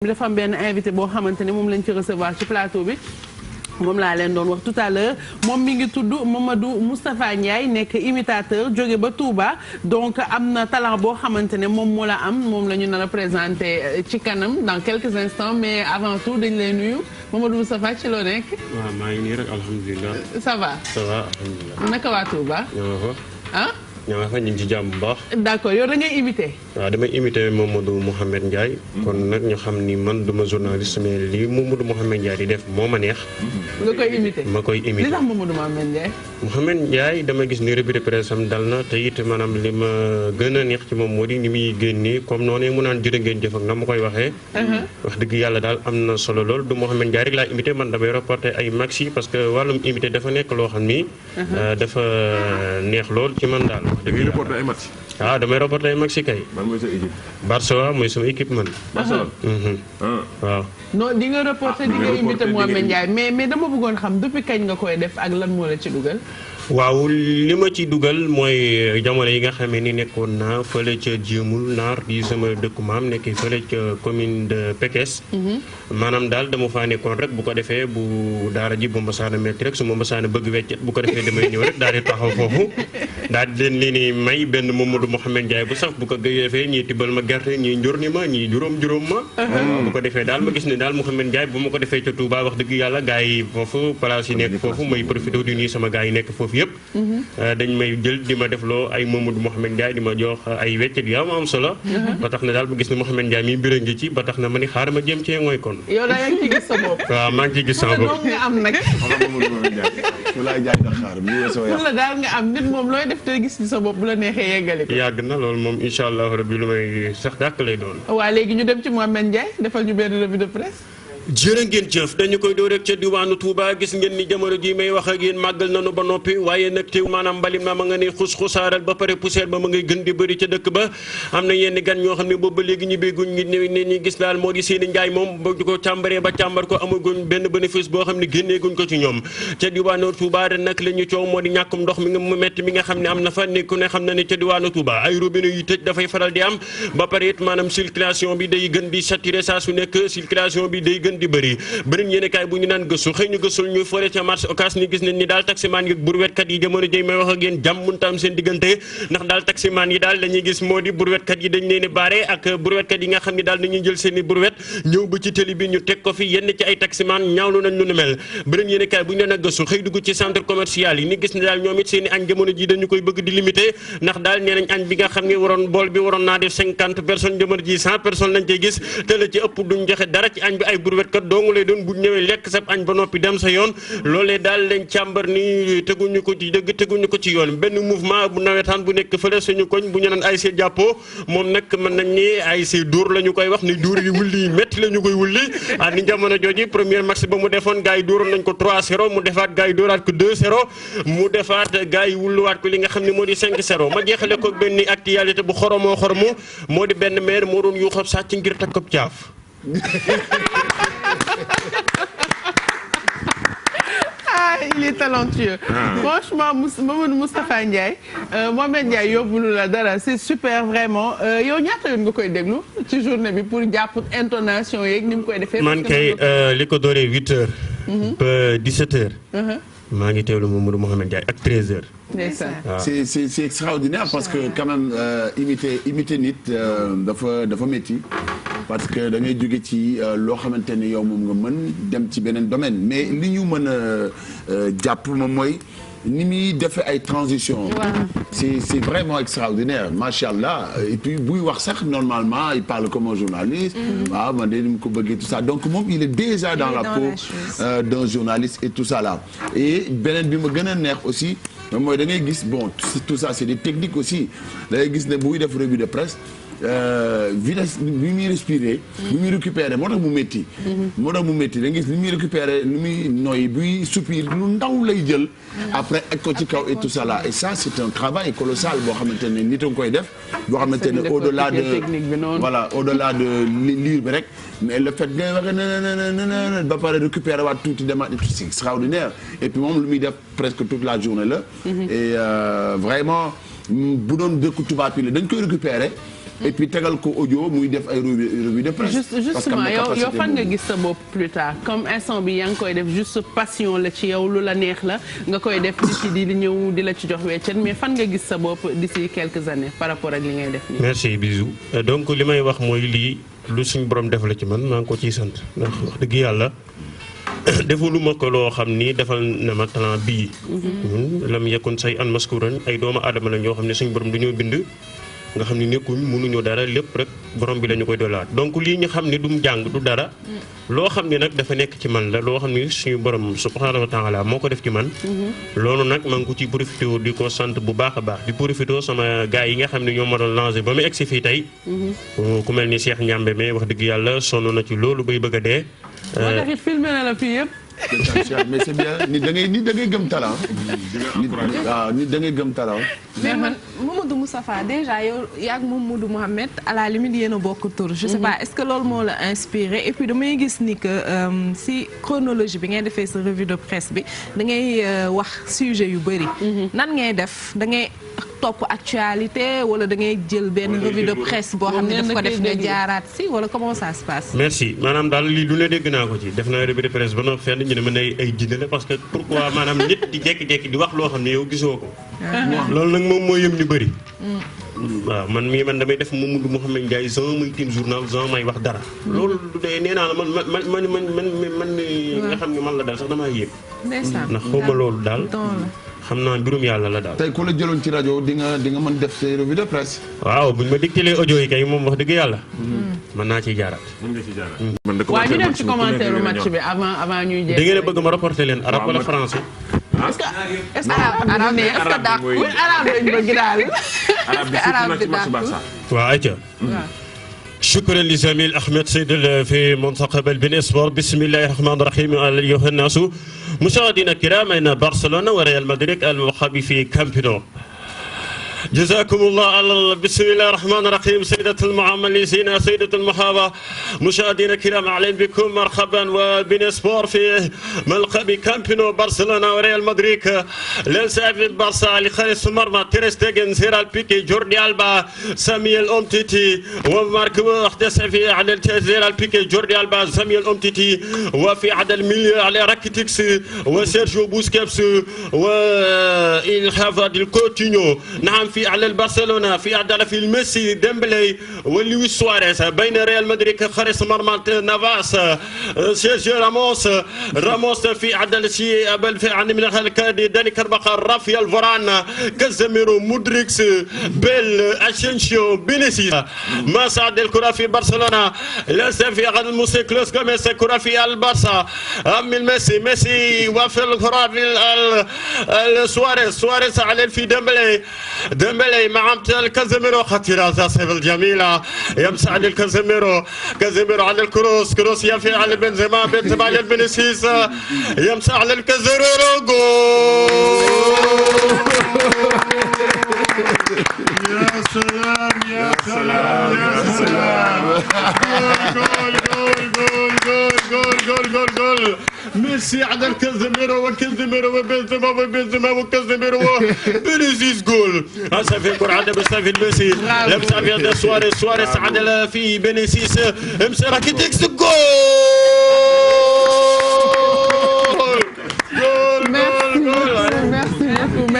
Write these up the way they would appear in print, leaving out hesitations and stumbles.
dafa am benn invité boo xamante ne moom lañ ci recevoir ci plateau bi moom laa leen doon wax tout à l'heure moom mi ngi tudd Mamadou Moustapha Ndiaye nekk imitateur jóge ba Touba donc am na talent boo xamante ne moom moo la am moom la ñu nar a présenté ci kanam dans quelques instants mais avant tout dañ lay nuyu Mamadou Moustapha ci loo nekk. waaw maa ngi nii rek alhamdulilah. ça va. ça va alhamdulilah. naka waa Touba. ah. ñoo nga fa ñu ngi ci jàmm bu baax. d'accord yow da ngay imité. waaw damay imité Mamadou Mouhamed Ndiaye. kon nag ñu xam ni man duma journaliste mais lii Mamadou Mouhamed Ndiaye di def moo ma neex. nga koy imité ma koy imité. li tax Mamadou Mouhamed Ndiaye. Mouhamed Ndiaye dama gis ni revue de presse am dal na te it maanaam li ma gën a neex ci moom moo di ni muy génnee comme noonu mu naan jërë ngeen jëf ak na ma koy waxee. wax dëgg yàlla daal am na solo lool du Mouhamed Ndiaye rek laa imité man damay reporté ay maxi parce que wàllum imité dafa nekk loo xam ni. dafa neex lool ci man daal. waaw damay reporté ay maxi kay. man mooy sa équipe. Barça mooy sama équipe man. Barcelone. waaw. non di nga reporté di nga imité Mouhamed Ndiaye mais dama bëggoon xam depuis kañ nga koy def ak lan moo la ci dugal. waaw li ma ci dugal mooy jamono yi nga xamee ni nekkoon naa fële ca Jéemul Naar di sama dëkku maam nekk fële ca commune de Pekes. maanaam daal dama faa nekkoon rek bu ko defee bu daara ji bu mbasaana metti rek su ma mbasaana bëgg weccet bu ko defee damay ñëw rek daal di taxaw foofu daal di leen ni may benn Mamadou Mouhamed Ndiaye bu sax bu ko defee ñii tibbal ma gerte ñii njur ni ma ñii juróom ma. bu ko defee daal ma gis ne daal Mouhamed Ndiaye bu ma ko defee ca Touba wax dëgg yàlla gars yi foofu place yi nekk foofu may profité di nuyu sama gars yi nekk foofu yëpp dañ may jël di ma defloo ay Mamadou Mouhamed Ndiaye di ma jox ay weccet yu am solo ba tax na daal bu gis ne Mouhamed Ndiaye mi mbir a ngi ci ba tax na ma ni xaaral ma jëm cee ngooy kon yow da nga ci gis sa bopp waaw maa ngi ciy gis sama bopp nga am nag la daal nga am nit moom looy def te gis ci sa bopp bu la neexee yeggale ko yàgg na loolu moom incha allah rabbi lu may sax dàkk lay doon waa léegi ñu dem ci Mouhamed Ndiaye defal ñu benn revue de presse jërë ngeen jëf dañu koy doo rek ca diwaanu Touba gis ngeen ni jamono ji may wax ak yéen màggal nañu ba noppi waaye nag teew maanaam mbalim ma nga ne xus-xusaaral ba pare poussière ba ma ngay gën di bëri ca dëkk ba am na yenn gan ñoo xam ne boobu ba léegi ñu béeguñ ngi ne ñi gis daal moo di seeni njaay moom ba ko càmbaree ba càmbar ko amaguñ benn bénéfice boo xam ne génneeguñ ko ci ñoom ca diwaanu Touba ren nag la ñu coow moo di ñàkkum ndox mi nga mu metti mi nga xam ne am na fa ne ku ne xam na ne ca diwaanu Touba ay robinet yu tëj dafay faral di am ba pare it maanaam circulation bi day gën di saturé saa su nekk circulation bi day gën di bëri beneen yéenekaay bu ñu naan gëstu xëy ñu gëstul ñu fële ca marché Ocass ni gis nañ ni daal taximaan yi burwetkat yi jamono jëy may wax ak yéen jàmm mënta am seen diggante ndax daal taximaan yi daal dañuy gis moo di burwetkat yi dañ leen baare ak burwetkat yi nga xam ne daal dañuy jël seen i burwet ñëw ba ci télé bi ñu teg ko fi yenn ci ay taximaan ñaawlu nañ lu nu mel beneen yéenekaay bu ñu naan gëstu xëy dugg ci centre commercial yi ni gis ne daal ñoom it seen i añ jamono ji dañu koy bëgg di limité ndax daal nee nañ añ bi nga xam ne waroon bool bi waroon naa def 50 personnes jamono ji 100 personnes lañ cey gis te la ci ëpp duñ joxe dara ci añ bi ay burwetkat doongu lay doon bu ñëwee lekk sab añ ba noppi dem sa yoon loolee daal lañ càmbar ni teguñu ko ci dëgg teguñu ko ci yoon benn mouvement bu nawetaan bu nekk fële suñu koñ bu ñu naan ASC jàppoo moom nag mën nañ ni ASC dóor la ñu koy wax ni dóor yi wulli yi métti la ñu koy wulli ni jamono jooji premier match ba mu defoon gars yi dóoroon nañ ko 3-0 mu defaat gars yi dóoraat ko 2-0 mu defaat gars yi wulluwaat ko li nga xam ne moo di 5-0 ma jeexale ko benn actualité bu xoromoo moo di benn maire moo doon yuuxab sàcc ngir teg ko caaf il est talentueux. Franchement Mamadou Moustapha Ndiaye Mouhamed Ndiaye yóbbulu la dara c'est super vraiment yow ñaata yoon nga koy déglu ci journée bi pour jàpp intonation yeeg ni mu koy defee. man kay li ko dooree 8 heures. ba 17 heures. maa ngi teewlu Mamadou Mouhamed Ndiaye ak 13 heures. c'est extraordinaire parce que quand même imiter nit dafa métti parce que da ngay jóge ci loo xamante ne yow moom nga mën dem ci beneen domaine mais li ñu mën a jàpp moom mooy ni muy defee ay transition c'est vraiment extraordinaire macha allah et puis buy wax sax normalement il parle comme un journaliste waaw man de ni mu ko bëggee tout ça donc moom il est déjà dans la peau d'un journaliste et tout ça là et beneen bi ma gën a neex aussi mooy da ngay gis bon tout ça c'est des techniques aussi da ngay gis ne buy def revue de presse vitesse bi muy respirer bi muy récupérer moo tax mu métti da ngay gis li muy récupérer li muy noyyi buy soupir lu ndaw lay jël après ak ko ci kaw et tout ça là et ça c'est un travail colossal boo xamante ne nit a ngi koy def boo xamante ne au-delà de lire bi rek mais le fait ngay waxe na ba pare récupérer waat tuuti demaat c'est extraordinaire et puis moom lu muy def presque toute la journée là et vraiment bu doon dëkku tubaab yi la dañ koy récupérer et puis tegal ko audio muy def ay revue de presse. justement yow fan nga gis sa bopp plus tard comme instant bi yaa ngi koy def juste passion la ci yow lu la neex la nga koy def di ñëw di la ci jox weccet mais fan nga gis sa bopp d'ici quelques années par rapport ak li ngay def nii. merci bisou donc li may wax mooy lii lu suñu borom def la ci man maa ngi ko ciy sant ndax wax dëgg yàlla. defaluma ko loo xam ni defal na ma talent bii. ñun lam yekkoon say an maskuran ay doomu aadama la ñoo xam ne suñu borom dañoo bind nga xam ne nekkuñ mënuñoo dara lépp rek borom bi la ñu koy dolaat donc lii ñu xam ne du mu jàng du dara. loo xam ne nag dafa nekk ci man la loo xam ne suñu borom subhanahu wa taala moo ko def ci man. loolu nag maa ngi ko ciy profité di ko sant bu baax a baax di profité sama gars yi nga xam ne ñoo ma doon lancé ba mu egsi fii tey. ku mel ni Cheikh Ndiambe mais wax dëgg yàlla sonn na ci loolu bay bëgg a dee. moo tax it filmé na la fii yëpp. mais c'est bien nit da ngay gëm talent. nit da ngay gëm talent. mais man Mamadou Moustapha déjà yow yaag Mamadou Mohamed à la limite yéen a bokk tur. je sais pas est-ce que loolu moo la inspiré et puis damay gis ni que si chronologie bi ngay defee sa revue de presse bi da ngay wax sujet yu bëri. nan ngay def da ngay topp actualité wala da ngay jël benn revue de presse boo xam ne daf ko def nga jaaraat si wala comment ça se passe. merci maanaam daal lii lu ne dégg naa ko ci def naa revue de presse ba noppi fenn ñu ne mën ay jinne la parce que pourquoi maanaam nit di jékki-jékki di wax loo xam ne yow gisoo ko. loolu nag moom moo yëm ñu bëri. waaw man damay def Mamadou Mouhamed Ndiaye genre muy team journal genre may wax dara. loolu day nee naa la man nga xam ne man la daal sax damaa yéeg. ndax xaw ma loolu daal. xam naa mbirum yàlla la daal. tey ku la jëloon ci rajo di nga mën def say revue de presse. waaw buñ ma dicté audio yi kay moom wax dëgg yàlla. mën naa ciy jaaraat. waaw ñu dem ci commentaire match bi avant ñuy jeex. da ngeen a bëgg ma reporter leen arabe wala français. est-ce que arabe lañ bëgg daal. arabe bi waaw ayca. شكرا لزميل أحمد سيد في منطقة بن سبور. بسم الله الرحمن الرحيم أيها الناس مشاهدينا الكرام أين برشلونة وريال مدريد المقام في كامب نو. جزاكم الله. بسم الله الرحمن الرحيم. سيدة المعاملين سيدة المحابة مشاهدينا الكرام أهلا بكم مرحبا وبين سبور في ملعب كامب نو برشلونة وريال مدريد. للسعب البارسا لخارج المرمى تير شتيجن سيرال بيكي جوردي ألبا ساميل أومتيتي ومارك أحدث في عدد سيرال بيكي جوردي ألبا ساميل أومتيتي وفي عدد الميليو على راكيتيكس وسيرجيو بوسكيبس والحافظ الكوتينيو. نعم في على البرشلونة في عدل في الميسي ديمبلي ولويس سواريز بين ريال مدريد خارج مرمى نافاس سيرجيو راموس في عدل شيء قبل في عن من الكادي داني كارباخال رافيال فاران كازيميرو مودريكس بيل اسينسيو فينيسيوس ما صعد الكرة في برشلونة لسه في غد الموسيكلوس كوميس كرة في البارسا أم ميسي وفي الكرة في سواريز على في ديمبلي مع كازيميرو خطيرة زاسيف الجميلة يمسعد الكازيميرو على الكروس يفي على بنزيما على فينيسيوس يمسع على الكازيميرو جول. يا سلام جول ميسي على الكازيميرو وبنزيما فينيسيوس جول. هسه في الكرة عند مستفيد ميسي لمسة في سواريز عدل في فينيسيوس امسك راكيتيكس جول.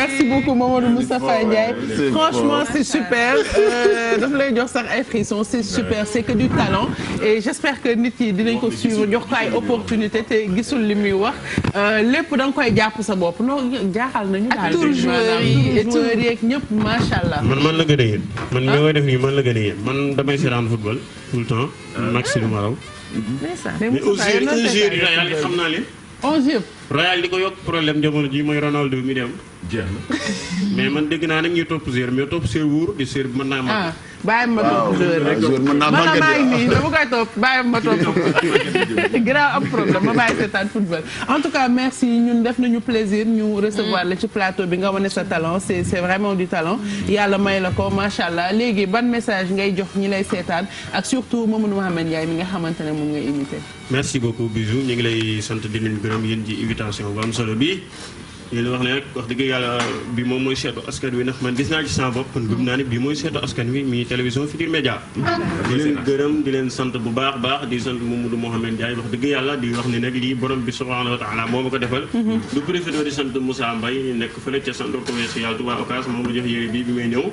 Merci beaucoup Mamadou Moustapha Ndiaye. Franchement c'est super. daf lay jox sax ay frissons c'est super c'est que du talent et j'espère que nit yi dinañ ko suivre jox ko ay opportunité te gisul li muy wax lépp da nga koy jàpp sa bopp non jaaxal nañu daal. ak tur joueurs yi yeeg ñëpp macha allah. man la gën a yéen. man mi koy def nii man la gën a yéen man damay seetaan football tout le temps. maximum raw. mais aussi Real yi xam naa leen. 11 yëpp. Real di ko yokk problème jamono ji mooy Ronaldo mi dem. jeex na mais man dégg naa nag ñuy topp séer mais topp séer wóor di séer mën naa màgg. bàyyi ma topp joueur rek mën naa màgg nii dama koy topp bàyyi ma topp grave am problème ma bàyyi seetaan football. En tout cas merci ñun def nañu plaisir ñu recevoir la ci plateau bi nga wane sa talent c'est vraiment du talent yàlla may la ko macha allah léegi ban message ngay jox ñi lay seetaan ak surtout Mamadou Mouhamed Ndiaye mi nga xamante ne moom ngay imité. merci beaucoup Bijou ñu ngi lay sant di leen gërëm yéen ci invitation bu am solo bi yéen wax ne rek wax dëgg yàlla bi moom mooy seetu askan wi ndax man gis naa ci sama bopp kon gëm naa ne bii mooy seetu askan wi mi télévision Futurs Médias di leen gërëm di leen sant bu baax di sant Mamadou Mouhamed Ndiaye wax dëgg yàlla di wax ne nag lii borom bi subhanahu wa taala moo ma ko defal du profité di sant Moussa Mbaye nekk fële ca centre commercial Touba Ocass moom ma jox yére bi may ñëw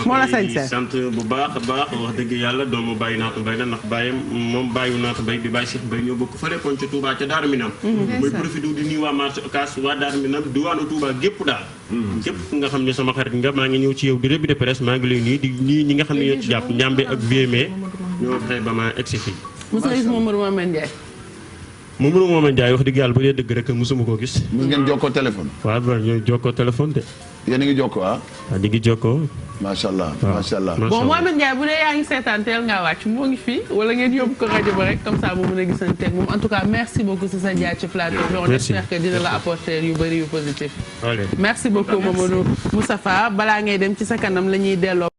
moo la sañ sant bu baax wax dëgg yàlla doomu bàyyi naatu mbay la ndax bàyyam moom bàyyiwu naatu mbay di bàyyi Cheikh Mbaye ñoo bokk fële kon ca Touba ca Daaru Minam mooy profité di nuyu waa marché Ocass waa Daaru Minam diwaanu Touba gépp daal képp nga xam ne sama xarit nga maa ngi ñëw ci yow di revue de presse maa ngi lay nuyu di nuyu ñi nga xam ne ñoo ci jàpp njàmbe ak VME ñoo fexe ba ma egsi fii mos nga gis Mamadou Mouhamed Ndiaye Mamadou Mouhamed Ndiaye wax dëgg yàlla bu dee dëgg rek mosuma koo gis mos ngeen jokkoo téléphone waaw ba ñoo jokkoo téléphone de yéen a ngi jokkoo waaw di ngi jokkoo macha allah macha allah bon Mouhamed Ndiaye bu dee yaa ngi seetaan teel ngaa wàcc moo ngi fii wala ngeen yóbbu ko rajo ba rek comme ça mu mën a gisanteeg moom en tout cas merci beaucoup si sa jaar ci plateau bi on espère que dina la apporter yu bëri yu positif merci beaucoup Mamadou Moustapha balaa ngay dem ci sa kanam la ñuy delloo